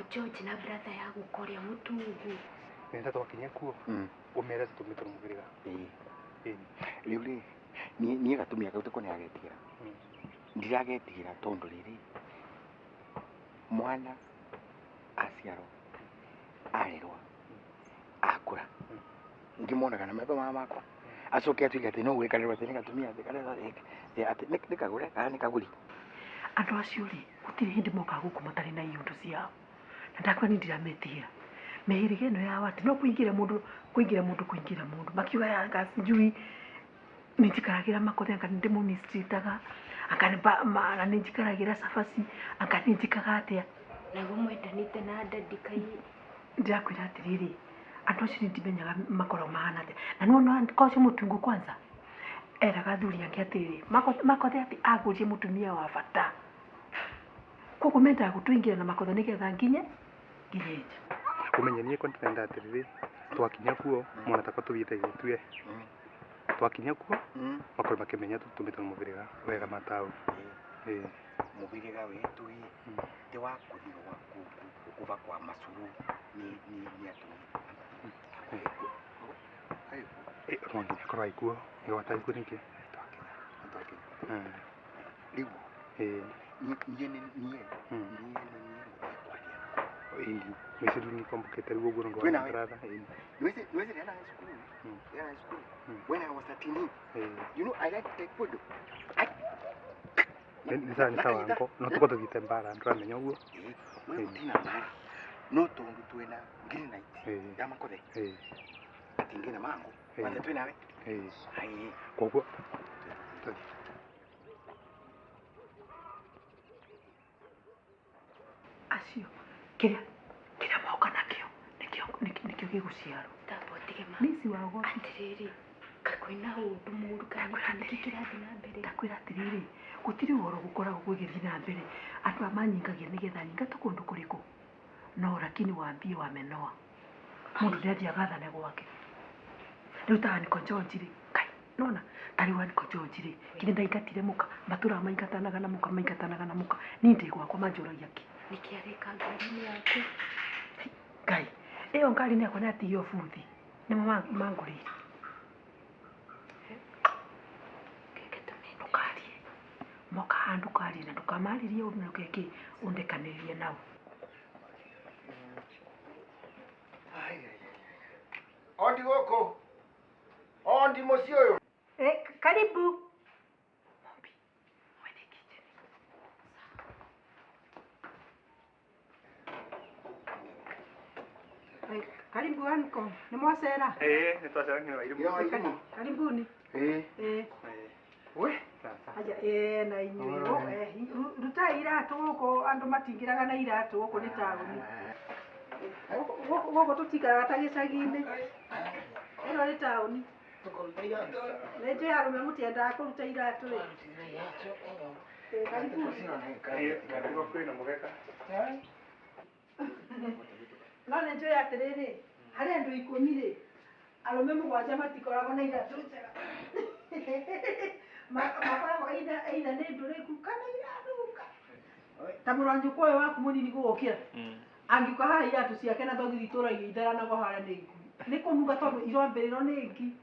George na brother ya guka ũrĩa mũtungu. Nenda twakinya kuo ũmere tũtũmĩtwo nĩ mũhĩrĩga. Ĩĩ. Rĩu rĩ, niĩ gatumia kau tiko nĩagetigĩra. Ndiragetigĩra tondũ rĩrĩ, mwana aciarwo, arerwo, akũra, ngĩmuonaga na maitho maya makwa, acoke atuĩke atĩ no gwĩkanĩrwo atĩ nĩ gatumia atĩ karĩa atĩ nĩ kagũre kana nĩ kagũri. Andũ acio rĩ, gũtirĩ hĩndĩ mokaga gũkũ matarĩ na iũndũ ciao. Na ndakwĩra niĩ ndirametigĩra. Mĩhĩrĩga ĩno yao atĩ no kũingĩra mũndũ, kũingĩra mũndũ, kũingĩra mũndũ. Makiuga anga sijui nĩ njikaragĩra makothe, anga nĩ ndĩmũmistreataga, anga nĩ njikaragĩra cabaci, anga nĩ njĩkaga atĩa. Naguo mwendanĩte na daddy kai. Ndĩrakwĩra atĩrĩrĩ, andũ acio nĩ ndimenyaga makoragwo mahana atĩa. Na nĩwona ko ũcio mũtungu kwanza, eraga athuri angĩ atĩrĩrĩ, makothe atĩ agũrire mũtumia wa bata. Koguo mendaga gũtũingĩra na makothe nĩgetha nginye nginye nja. Ũmenye niĩ ko ndĩrenda atĩrĩrĩ, twakinya kuo mwana takwa tũthiĩte gĩtue. Twakinya kuo makorwo makĩmenya tũtũmĩtwo nĩ mũhĩrĩga wega mataũ. Ĩĩ. Mũhĩrĩga witũ ĩ, ti wa kũthiĩ kuba kwa macuru nĩ atũmi. Ĩ, no nginya akorwo aikuo, nĩguo ataikuo nĩkĩ? Twakinya. Rĩu Ĩĩ. niĩ nĩ niĩ niĩ nĩ niĩ ngũthiĩ kwaria nako. Ĩni, mĩciĩ rĩu nĩkombokete rĩu ũguo nĩ ũndũ wa Twĩna we. brother. Ĩni. Niwezi nilienda high school. Nilienda high school. When I was 13, you know I like taekwondo. Nĩ sawa nĩ sawa nko, no tũkorwo tũthiĩte mbara ndũramenya ũguo. We gũtirĩ na mbara. No tondũ twĩna green light ya makothe. Ati ngina mangu. Kwanza twĩna we. Ai. Koguo tũthiĩ. Acio kĩrĩa kĩrĩa moka nakĩo nĩkĩo nĩkĩo gĩgũciarwo. Tamba ũtige ma. Nĩici wa ũgwati. Atĩrĩrĩ, kaĩ kwĩna ũndũ mũũru kana nĩkĩ nĩkĩ kĩrathiĩ na mbere? Ndakwĩra atĩrĩrĩ, gũtirĩ ũhoro gũkoragwo gũgĩthiĩ na mbere. Andũ aya manyingagia nĩgetha nyingatwo kũndũ kũrĩkũ? No lakini waambie wamenoa. Mũndũ nĩathiaga athane gwake. Rĩu ta Uncle George rĩ, kai, nĩwona ta rĩu Uncle George rĩ, githĩ ndaingatire mũka, matũraga maingatanaga na mũka, maingatanaga na mũka. Niĩ ndĩ gwakwa manjũragia kĩ? Nĩkĩ areka ngari-inĩ yaku? Ngai, ĩyo ngari-inĩ yakwa nĩ atigio buthi, nĩmo mangũrĩire. Ndũkarie, moka haha ndũkarie na ndũkamarĩrie ũndũ na ndũgeke ũndekanĩrĩrie nao. Ondi gũkũ. Ondi mũciĩ ũyũ. Karibu. Mombi, mwene kitchen. Karibu anko, nĩ mwacera? Ĩĩ, nĩ twacera nginya Wairimu. Nginya Wairimu. Karibuni. Ĩĩ. Ĩĩ. We. Aja, ĩĩ na inyuĩ. Rutai iratũ gũkũ andũ matingĩraga na iratũ gũkũ nĩ taũni. Gũkũ tũtikaraga ta gĩcagi-inĩ. Ĩno nĩ taũni. Nĩ njũĩ arũme mũtiendaga kũruta iratũ ĩ. Ĩĩ, karibuni. Ĩĩ, kwĩna mũgeka. No nĩ njũĩ atĩrĩrĩ, harĩ andũ ikũmi rĩ, arũme mũgwanja matikoragwo na iratũ njega. Makoragwo either nĩ ndũrĩku kana iranunga. Ta mũrũ wa nyũkwa ũyũ waku mũnini gũgũkĩra, angĩũka haha iratũ ciake na thogithi itũragio itharanagwo harĩa nĩ ngui. Nĩ kũnunga tondũ irambĩrĩrwo nĩ ngi.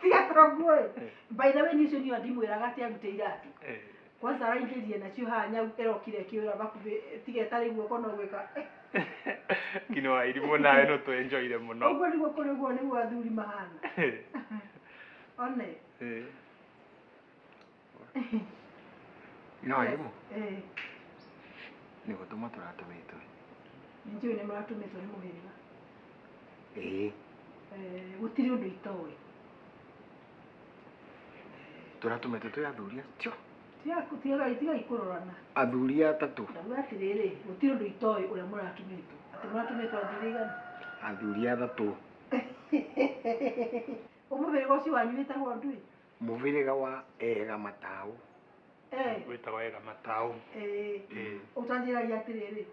Tiga toguo ĩ. By the way niĩ ũcio niĩ ndimwĩraga atĩ arute iratũ. Kwanza araingĩrire nacio haha nyau ĩrokire ĩkĩũra bakuhĩ tiga ĩtarĩ guoko no gwĩka. Nginya Wairimu nawe no twenjoire mũno. Ũguo nĩguo kũrĩ ũguo nĩguo athuri mahana. One. No Wairimu. Ĩĩ. Nĩ gũtũmwo tũratũmĩtwo. Nĩ njũĩ nĩ mũratũmĩtwo nĩ mũhĩrĩga. Ĩĩ. Gũtirĩ ũndũ itoĩ. Tũratũmĩtwo twĩ athuri acio. Tigai kũrorana. Athuri atatũ. Ndauga atĩrĩrĩ, gũtirĩ ũndũ itoĩ ũrĩa mũratũmĩtwo. Atĩ mũratũmĩtwo athuri aigana? Athuri atatũ. Mũhĩrĩga ũcio wanyu wĩtagwo ndũĩ? Mũhĩrĩga wa Ega Mataũ. Wĩtagwo Ega Mataũ. Ĩĩ. Ũtanjĩragia atĩrĩrĩ,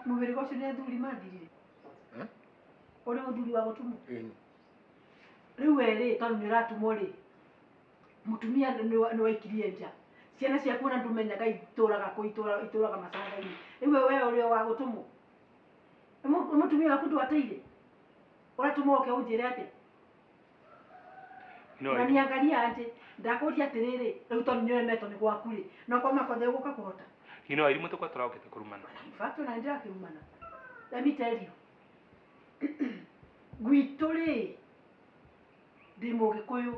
mũhĩrĩga ũcio nĩ athuri mathirire? Ũrĩ mũthuri wa gũtũmwo? Ĩĩ. Rĩu we rĩ, tondũ nĩ ũratũmwo rĩ, mũtumia nĩ waikirie nja. Ciana ciaku ona ndũmenyaga itũraga kũ, itũraga macanga-inĩ. Rĩu we ũrĩ o wa gũtũmwo? Mũtumia waku ndwateire ũratũma ũke ũnjĩre atĩa? No Unaniangalia aje? Ndakũria atĩrĩrĩ, rĩu tondũ nĩũremetwo nĩ gwaku rĩ, no kwa Makothe ũgũka kũhota. You know irimũ tũkwa tũraũkĩte kũrumana. In fact, ona nĩndĩrakĩrumana. Let me tell you. Gwitũ rĩ, ndĩ mũgĩkũyũ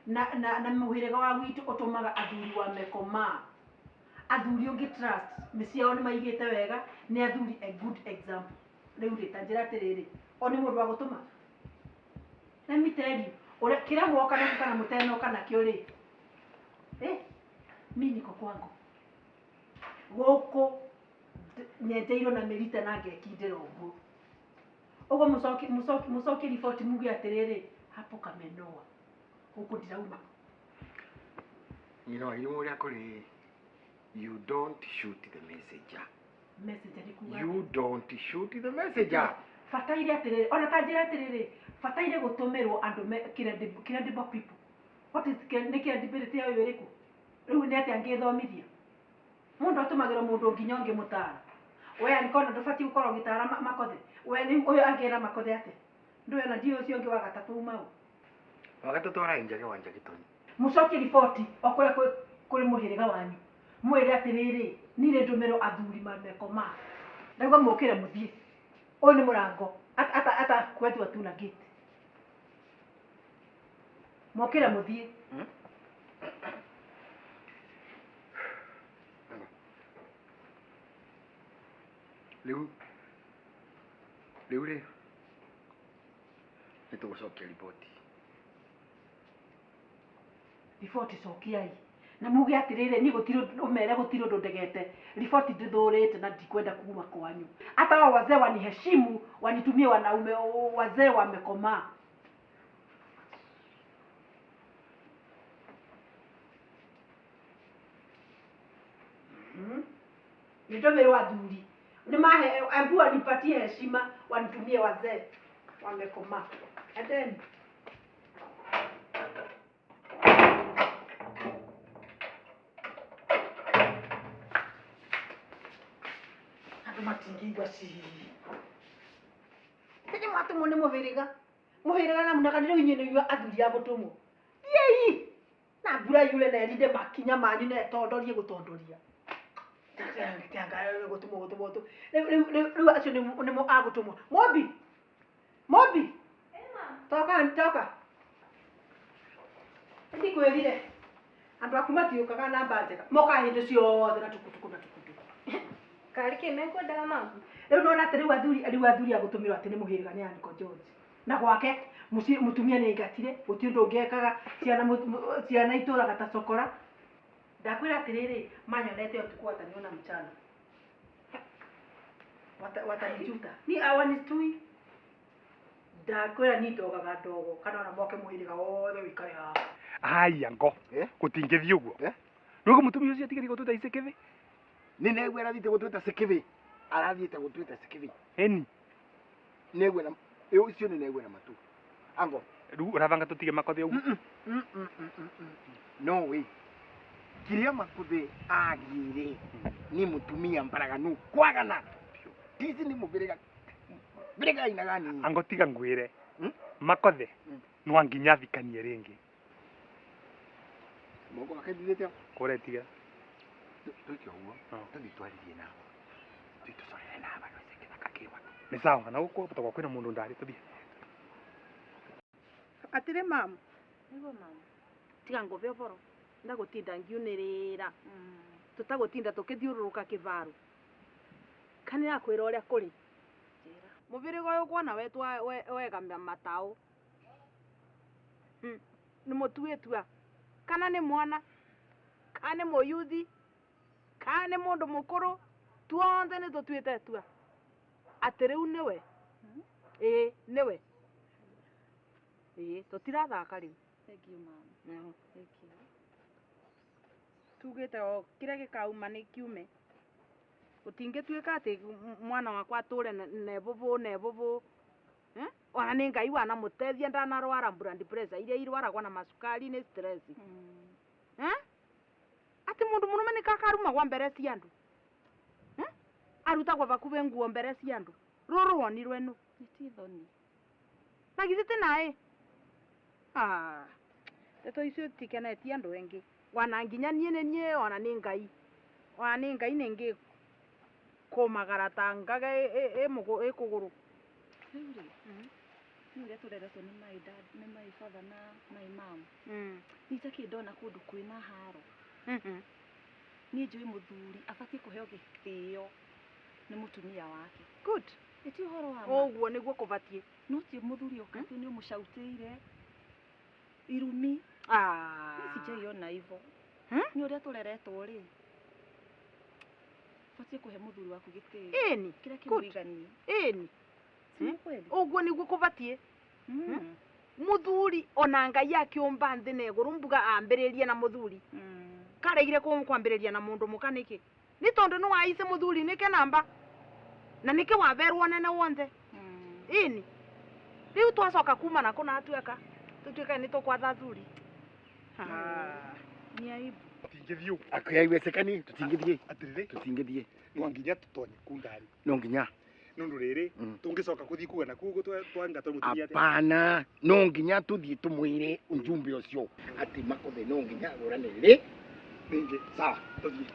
na mũhĩrĩga wa gwitũ ũtũmaga athuri wa mekoma. Athuri ũngĩ trust, mĩciĩ yao nĩmaigĩte wega, nĩ athuri a good example. Rĩu rĩ, ta njĩra atĩrĩrĩ, o nĩ mũndũ wa gũtũma. Let me tell you, ũrĩa kĩrĩa mwoka nakĩo kana mũtenoka nakĩo rĩ, mi niko kwangu. Gũkũ nyenjeirwo na mĩrita na ngekindĩra ũguo. Ũguo mũcokie riboti muge atĩrĩrĩ, hapo kamenoa. Gũkũ ndirauma. You know, irimũ ũrĩa kũrĩ, you don't shoot the messenger. Messenger nĩ kuga You don't shoot the messenger. Bataire atĩrĩrĩ, ona ta njĩra atĩrĩrĩ, bataire gũtũmĩrwo andũ me credible people. What is nĩ credibility yayo ĩrĩkũ? Rĩu nĩ atĩa ngĩthomithia? Mũndũ atũmagĩrwo mũndũ nginya ũngĩmũtara. We angĩkorwo ndũbatiĩ gũkorwo ũgĩtara Makothe. We rĩu ũyũ angĩra Makothe atĩa? Ndũĩ ona ndiũĩ ũcio ũngĩ wa gatatũ uma ũ. Wa gatatũ ararĩ Njage wa Njagĩtoni. Mũcokie riboti o kũrĩa kũrĩ mũhĩrĩga wanyu. Mwĩre atĩrĩrĩ, niĩ nĩ ndũmĩrwo athuri mamekoma. Ndaigua mũkĩre mũthiĩ. Ũyũ nĩ mũrango. Ata kwetu hatuna gate. Mũkĩre mũthiĩ. Rĩu rĩ, nĩ tũgũcokia riboti. Riboti cokiai. Na muge atĩrĩrĩ, niĩ gũtirĩ ũmere gũtirĩ ũndũ ndegete. Riboti ndĩthũrĩte na ndikwenda kuma kwanyu. Hata wao wazee waniheshimu, wanitumie wanaume wazee wamekomaa. Nĩndũmĩrwo athuri. Nĩmahe ambu wanipatie heshima, wanitumie wazee wamekomaa. And then andũ matingĩigua ci. Tĩkĩ mwatũmwo nĩ mũhĩrĩga. Mũhĩrĩga na mũnaka rĩu inyuĩ nĩ inyuĩ athuri a gũtũmwo. Thiĩi! Na mbura yure na ĩrinde makinya manyu na ĩtondorie gũtondoria. Gũtũmwo gũtũmwo gũtũmwo. Rĩu acio nĩmo a gũtũmwo. Mombi! Mombi! Toka, toka. Ndikwĩrire. Andũ aku matiũkaga namba njega. Mokaga hĩndĩ ciothe na tukutuku na tukutuku. Karĩ kĩ mekwendaga mamu? Rĩu nĩwona atĩ rĩu athuri a gũtũmĩrwo atĩ nĩ mũhĩrĩga nĩ Uncle George. Na gwake mũtumia nĩ aingatire, gũtirĩ ũndũ ũngĩekaga, ciana itũraga ta cokora. Ndakwĩra atĩrĩrĩ, manyonete ũtukũ wataniona mchana. Watanijuta. Ni awanistui. Ndakwĩra ni ndogaga ndogo kana ona moke mũhĩrĩga wothe wĩikare haha. Ai ango. Gũtingĩthiĩ ũguo. Rĩu mũtumia ũcio atigĩrĩire gũtwĩta icikĩbĩ. Nĩ negua arathiĩte gũtwĩta cikĩbĩ. Arathiĩte gũtwĩta cikĩbĩ. Ĩni. Negua na ũcio nĩ negua na matũ. Ango. Rĩu ũrabanga tũtige Makothe ũguo? No way. Kĩrĩa Makothe agĩire nĩ mũtumia mbaraganu kwagana. Tici nĩ mũbĩrĩga. Bĩrĩga inaga nini. Ango tiga ngwĩre. Makothe no nginya athikanie rĩngĩ. Moko makendithĩte? Kũrĩa tiga. Twĩke ũguo, tũthiĩ twarĩrie nao. Tũthiĩ tũcorere nao andũ acio gĩthaka kĩ matũ. Nĩ sawa, na gũkũ tondũ kwĩna mũndũ ndarĩ tũthiĩ. Atĩrĩ mamu. Nĩguo mamu. Tiga ngũbe ũboro. Ndagũtinda ngiunĩrĩra. Tũtagũtinda tũkĩthiũrũrũka kĩbaro. Kana ĩrakwĩra ũrĩa kũrĩ. Njĩra. Mũbĩrĩga ũyũ kuona wetwa wega mataũ. Nĩ mũtuĩtua. Kana nĩ mwana. Kana nĩ mũyuthi. Kana nĩ mũndũ mũkũrũ. Tuothe nĩ tũtuĩte tua. Atĩ rĩu nĩwe. Ĩĩ nĩwe. Ĩĩ tũtirathaka rĩu. Thank you mama. Thank you. Tugĩte o kĩrĩa gĩkauma nĩ kiume. Gũtingĩtuĩka atĩ mwana wakwa atũre nebũbũ nebũbũ. Ona nĩ Ngai wanamũteithia ndanarwara blood pressure iria irwaragwo na macukari nĩ stress. Atĩ mũndũ mũrũme nĩ kakarumagwo mbere cia andũ. Arutagwo bakubĩ nguo mbere cia andũ. Rũrũ wonirwe nũ? Nĩ ti thoni. Na githĩ ti naĩ? Ah. Ndeto icio tikenetie andũ engĩ. Wana nginya niĩ nĩ niĩ ona nĩ Ngai. Ona nĩ Ngai nĩ ngĩ kũmagara ta ngaga ĩ kũgũrũ. Rĩu rĩ, nĩ ũrĩa tũreretwo nĩ my dad, nĩ my father na my mom. Niĩ itakĩrĩ ndona kũndũ kwĩna haro. Niĩ njũĩ mũthuri abatiĩ kũheo gĩtĩo nĩ mũtumia wake. Good. Ĩ ti ũhoro wa ma. Ũguo nĩguo kũbatiĩ. No ti mũthuri oka atĩ nĩ ũmũcautĩire irumi. Ah. Niĩ sijaiona hivyo. Hmm? Nĩ ũrĩa tũreretwo rĩ, ũbatiĩ kũhe mũthuri waku gĩtĩo. Ĩni. Kĩrĩa Good. kĩmũiganie. Ĩni. Si nĩ kweli? Ũguo nĩguo kũbatiĩ. Muthuri ona Ngai akiumba nthi na iguru mbuga ambiririe na muthuri. Karegire kwambiriria na mundu muka niki? Ni tondu ni waice muthuri nike namba na nike waberwo nene wonthe. Ini riu twacoka kuma na kuna atueka tutuika ni tukwatha athuri. Ni aibu. Tutingĩthiĩ. Haiwezekani, tutingĩthiĩ. Atĩrĩrĩ, Tutingĩthiĩ. no nginya tũtonye kuu ndari. No nginya. Nĩ ũndũ rĩrĩ, tũngĩcoka kũthiĩ kuga na kuu twangata mũtumia atĩa? Hapana, no nginya tuthiĩ tumwĩre ujumbe ũcio atĩ Makothe no nginya agũrane rĩ Rĩngĩ. Sawa. Tũthiĩ.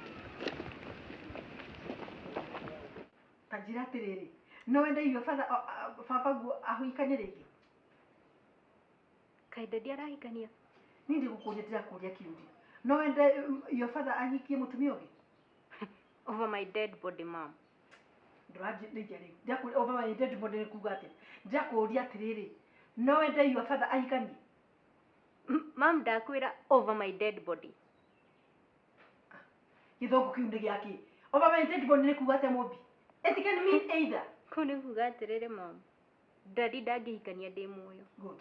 Ta njĩra atĩrĩrĩ, no wende irio baba guo ahikanie rĩngĩ? Kaĩ daddy arahikania? Niĩ ndigũkũria, ndĩrakũria kĩũria. No wende your father ahikie mũtumia ũngĩ? Over my dead body, mom. Ndũranjĩrĩria rĩu. Ndĩrakũria over my dead body nĩ kuga atĩa? Ndĩrakũria atĩrĩrĩ, no wende your father ahikanie? Mom, ndakwĩra over my dead body. Gĩthũngũ kĩu nĩ gĩakĩ? Over my dead body nĩ kuga atĩa Mũmbi? It can mean either. Kũu nĩ kuga atĩrĩrĩ, mom. Daddy ndangĩhikania ndĩ muoyo. Good.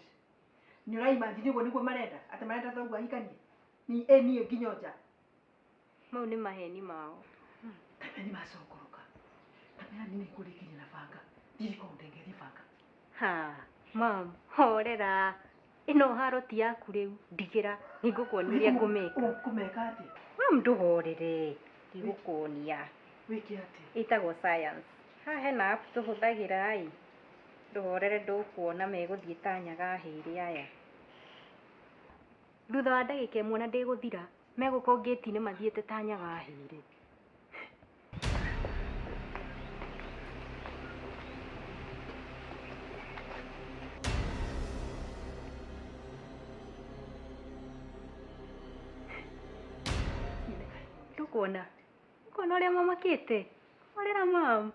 Nĩ ũraimagine ũguo nĩguo marenda? Atĩ marenda thoguo ahikanie? Ni ĩ niĩ nginya nja. Mau nĩ maheni mao. Kamera nĩ macongoroka. Kamera nĩ nĩngũrĩkĩria na banga. Thiĩ riko ũndengerie banga. Ha, mom, horera. Ĩno haro ti yaku rĩu. Ndigĩra, nĩngũkuonia ũrĩa ngũmĩka. Ũkũmeka atĩa? Mom, ndũhorere. Ndigũkuonia. Wĩke atĩa? Ĩtagwo science. Haha hena app tũhũthagĩra ĩ. Ndũhorere ndũkuona megũthiĩ ta nyaga hĩrĩ aya. Thutha wa ndagĩka ĩmwe na ndĩgũthira, megũkorwo ngĩti-inĩ mathiĩte ta nyaga hĩrĩ. Ndũkuona? Ndũkuona ũrĩa mamakĩte? Horera mom.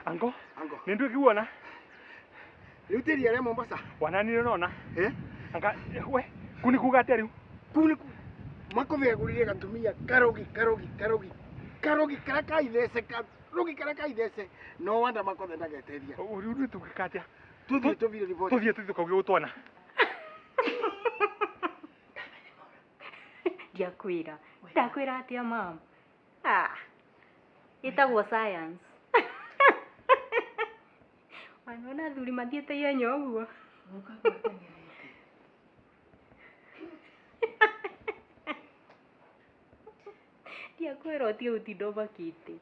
Ango, Ango. nĩ ndwĩkiguona? Rĩu tĩri arĩa Mombasa. Wananire nona? Eh? Anga we, kuu nĩ kuga atĩa rĩu? Kuu nĩ Makothe agũrire gatumia karogi karogi karogi karogi karĩa ka ithece karogi karĩa ka ithece. No wonder Makothe ndageteria. Rĩu rĩu tũngĩka atĩa? Tuthiĩ tũbire riboti. Tũthiĩ tũthiĩ tũkauge gũtwana. Ndiakwĩra. Ndakwĩra atĩa mom? Ah. Ĩtagwo science. Wanona athuri mathiĩte ihenya ũguo? Guka gwateng'erete. Ndiakwĩra ũtige gũtinda ũmakĩte.